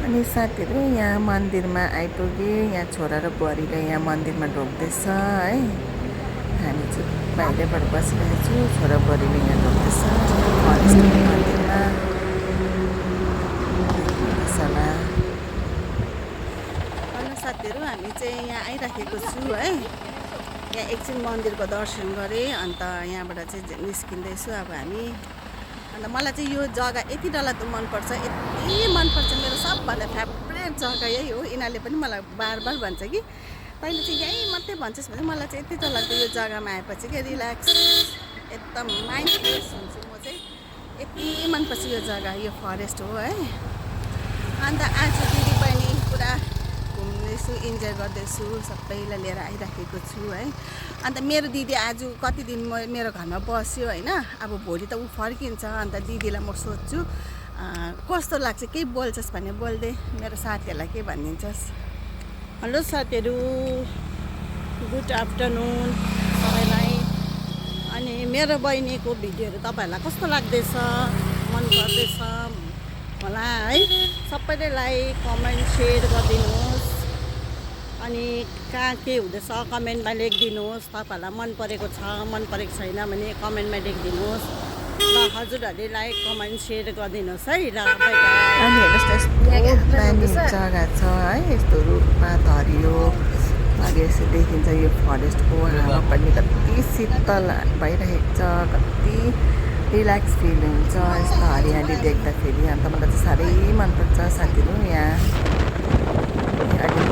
अनि साथीहरू यहाँ मन्दिरमा आइपुगे। यहाँ छोरा र बुहारीले यहाँ मन्दिरमा ढोग्दैछ है। हामी चाहिँ बाहिरबाट बसिरहेको छु, छोरा बुहारीले यहाँ ढोग्दैछ मन्दिरमा। अनि साथीहरू हामी चाहिँ यहाँ आइराखेको छु है। यहाँ एकछिन मन्दिरको दर्शन गरेँ, अन्त यहाँबाट चाहिँ निस्किँदैछु अब हामी। अन्त मलाई चाहिँ यो जग्गा यति डरलाग्दो मनपर्छ, यति मनपर्छ, मेरो सबभन्दा फेभरेट जग्गा यही हो। यिनीहरूले पनि मलाई बार बार भन्छ कि तैँले चाहिँ यहीँ मात्रै भन्छस् भने मलाई चाहिँ यति डरलाग्दो यो जग्गामा आएपछि क्या रिल्याक्स एकदम माइन्ड फ्रेस हुन्छु म चाहिँ। यति मनपर्छ यो जग्गा, यो फरेस्ट हो है। अन्त आज दिदी बहिनी पुरा घुम्दैछु, इन्जोय गर्दैछु, सबैलाई लिएर आइराखेको छु है। अन्त मेरो दिदी आज कति दिन मेरो घरमा बस्यो होइन। अब भोलि त ऊ फर्किन्छ। अन्त दिदीलाई म सोध्छु कस्तो लाग्छ, केही बोल्छस् भने बोल्दै, मेरो साथीहरूलाई के भनिदिन्छस्। हेलो साथीहरू, गुड आफ्टरनुन सबैलाई। अनि मेरो बहिनीको भिडियोहरू तपाईँहरूलाई कस्तो लाग्दैछ, मन पर्दैछ होला है। सबैले लाइक कमेन्ट सेयर गरिदिनुहोस्। अनि कहाँ के हुँदैछ कमेन्टमा लेखिदिनुहोस्। तपाईँहरूलाई मन परेको छ, मन परेको छैन भने कमेन्टमा लेखिदिनुहोस्। ल हजुरहरूले लाइक कमेन्ट सेयर गरिदिनुहोस् है। ल अनि हेर्नुहोस् दामी जग्गा छ है। यस्तो रुखपात हरियो हरियो यसो देखिन्छ। यो फरेस्टको हावा पनि कति शीतल भइरहेको छ, कति रिल्याक्स फिल हुन्छ यस्तो हरियाली देख्दाखेरि। अन्त मलाई चाहिँ साह्रै मनपर्छ साथीहरू। यहाँ अहिले